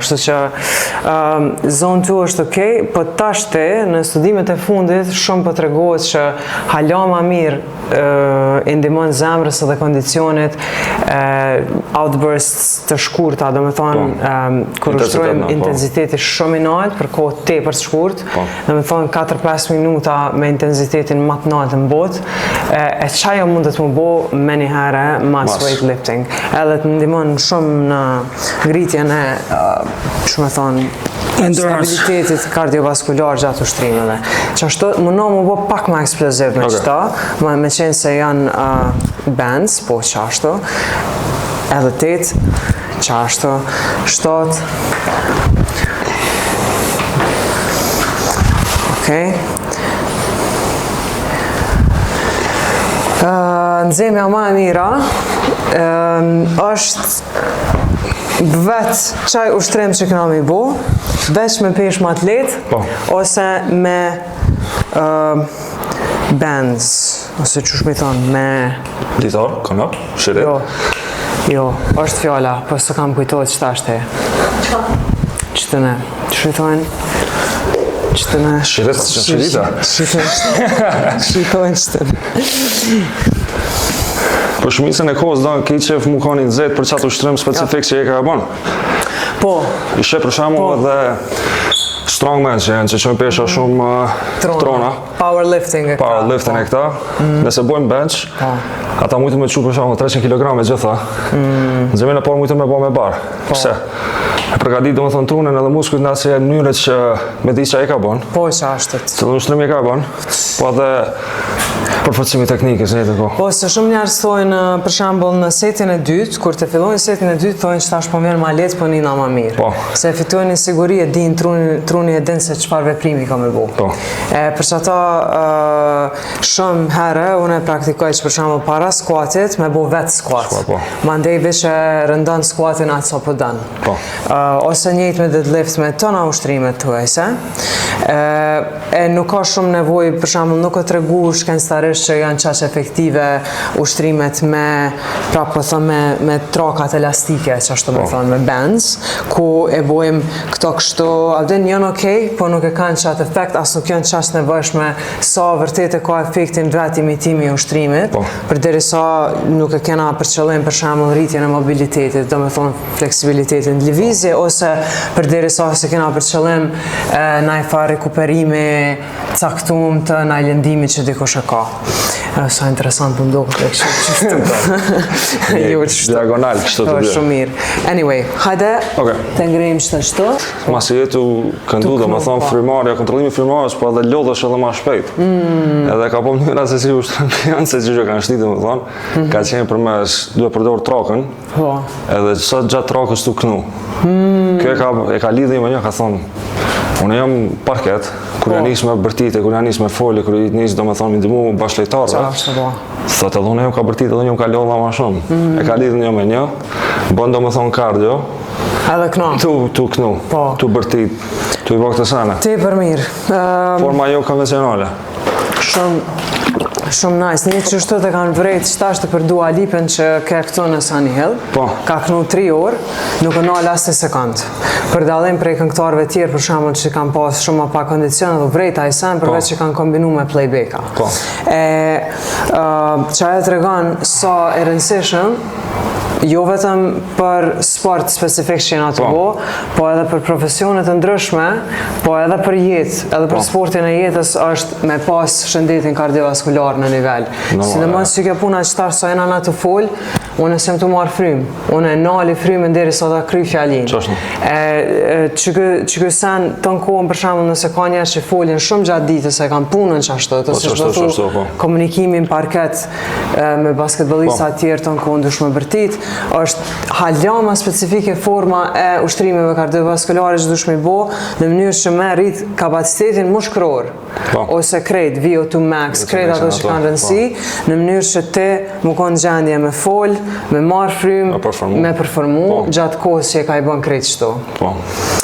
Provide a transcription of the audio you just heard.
Kështu që um, zone 2 është okej, po tashti në studimet e fundit shumë po tregohet që hala ma mirë uh, i ndihmon zemrës edhe kondicionit uh, outbursts të shkurta, do me thonë Po. um, kur Intensitet, ushtrojmë po. intensiteti shumë i lartë për kohë tepër të shkurt, Po. do me thonë 4-5 minuta me intensitetin më të lartë në botë, e, e qajo mundet më bo me njëherë mas Mas. weightlifting. Edhe të ndihmon shumë në ngritjen e, uh, që me thonë, Endurance. stabilitetit kardiovaskular gjatë ushtrimeve. Qashtu, mundo mu bo pak ma eksploziv me Okej. qëta, ma me qenë se janë uh, bands, po qashtu, edhe 8, qashtu, 7, Okej. Uh, nxemja ma e mira um, është vetë qaj ushtrim që këna mi bo, veç me pesh ma të lehtë, Po. ose me uh, bands, ose qysh mi thonë, me... Litar, kanap, shirit. Jo, jo, është fjala, po s'e kam kujtohet që tash te. Që të ne, që i thonë? Që të ne... Shirit, shirita. Që i thonë që të ne. Për shumicën e kohës do ke qef mu kanë i nxehtë për qatë ushtrim specifik që e ka bën. Po, I sheh për shembull Po. edhe strongman që janë që çojnë pesha shumë uh, trona. trona, Powerlifting e këta. powerlifting e këta. Nëse bojnë bench, Po. ata mujtën me çu për shembull 300 kg e gjitha. Mm. Nxemin e parë mujtën me bë me bar. Po. Pse? E përgatit domethënë trunin edhe muskujt në asaj mënyre që me di që e ka bën, Po, që ashtu. cilën ushtrim e ka bën, po edhe përforcimi teknikës në njëjtën kohë. Po, se shumë njerëz thonë, për shembull, në setin e dytë, kur të fillojnë setin e dytë, thonë që tash po më vjen ma lehtë, po nina ma mirë. Po. Se fitojnë një siguri e din truni, truni e din se çfarë veprimi ka me bo. Po. E, për që ata shumë herë, unë e praktikoj që për shembull para squatit, me bo vetë squat. Squat, po. Mandej veç e rëndon squatin atë sa po dën. Po. Uh, ose njëjtë me deadlift me tona ushtrimet thuajse. E, e nuk ka shumë nevojë, për shembull, nuk e tregu shkencëtarisht që janë qaq efektive ushtrimet me, pra po thëm me, me trakat elastike, që ashtu me Po. thonë, me bands, ku e bojmë këto kështu, a din janë okej, po nuk e kanë qatë efekt, as nuk janë qaq nevojshme sa vërtet e ka efektin vetë imitimi i ushtrimit, Po. përderisa nuk e kena për qëllim për shembull rritjen e mobilitetit, do me thonë fleksibilitetin në lëvizje, ose përderisa se kena për qëllim e, naj farë rekuperimi caktum të naj lëndimi që dikush e ka. E, sa interesant po më duket e kështu qështu. Jo, qështu. Diagonal, kështu të Po, dy. shumë mirë. Anyway, hajde Okej. të ngrejmë qëtë qëto. Masi je tu këndu, Tu do me knu, thonë po. frymarrja, kontrollimi i frymarrjes, po edhe lodhesh edhe ma shpejt. Mm. Edhe ka po mënyra se si ushtrim janë, se që kanë shti, do me thonë, Mhm. ka qenë përmes, duhet përdor trakën, Po. edhe sa gjatë trakës tu knu. Mm. Kjo e ka, e ka lidhje me një, ka thonë, unë jam parket, kur Po. janë nis me bërtite, kur janë nis me foli, kur janë nis, do me thonë, mi ndihmu bashkëlojtarëve. Qa është, po. Thot edhe unë jam ka bërtit, edhe unë jam ka lodha ma shumë. Mm. E ka lidhë një me një, bën do me thonë kardio, Edhe kno. tu, tu knu, Po. tu bërtit, tu i bë këtë sene. Tepër mirë. Ëm, Forma jo konvencionale. Shumë shumë nice. Një që shtu të kanë vrejt që tash të për Dua Lipën që ke këtu në Sunny Hill. Po. Ka knu 3 orë, nuk e nal asë sekund. Për dallim prej këngëtarëve tjerë, për shembull që kanë pas shumë ma pak kondicion dhe vrejt ai sen përveç që kanë kombinu me playback-a. Po. E uh, që ajo tregon sa e rëndësishëm jo vetëm për sport specifik që jena të Po. bo, po edhe për profesionet e ndryshme, po edhe për jetë, edhe për Po. sportin e jetës është me pas shëndetin kardiovaskular në nivel. Normal, Sidomos që kjo puna që tash sa jena na të fol, unë s'jam të marrë frymë. Unë e nali frymën derisa ta kryj fjalin. Qashtu. E, e që kë, që kë sen të në kohën për shembull nëse ka njerëz që folin shumë gjatë ditës e kanë punën qashtu, Po, ose qashtu, çdo thu qashtu, po. komunikimin parket e, me basketbollista Po. tjerë të në kohën dush me bërtit, është hala ma specifike forma e ushtrimeve kardiovaskulare që dush me bo në mënyrë që me rrit kapacitetin mushkuror Po. ose krejt VO2 max, VO2 krejt max ato janë që ato, kanë rëndësi, në mënyrë që te më konë gjendje me fol, me marr frymë, Me performu. me performu Po. gjatë kohës që e ka i bën krejt qëto. Po.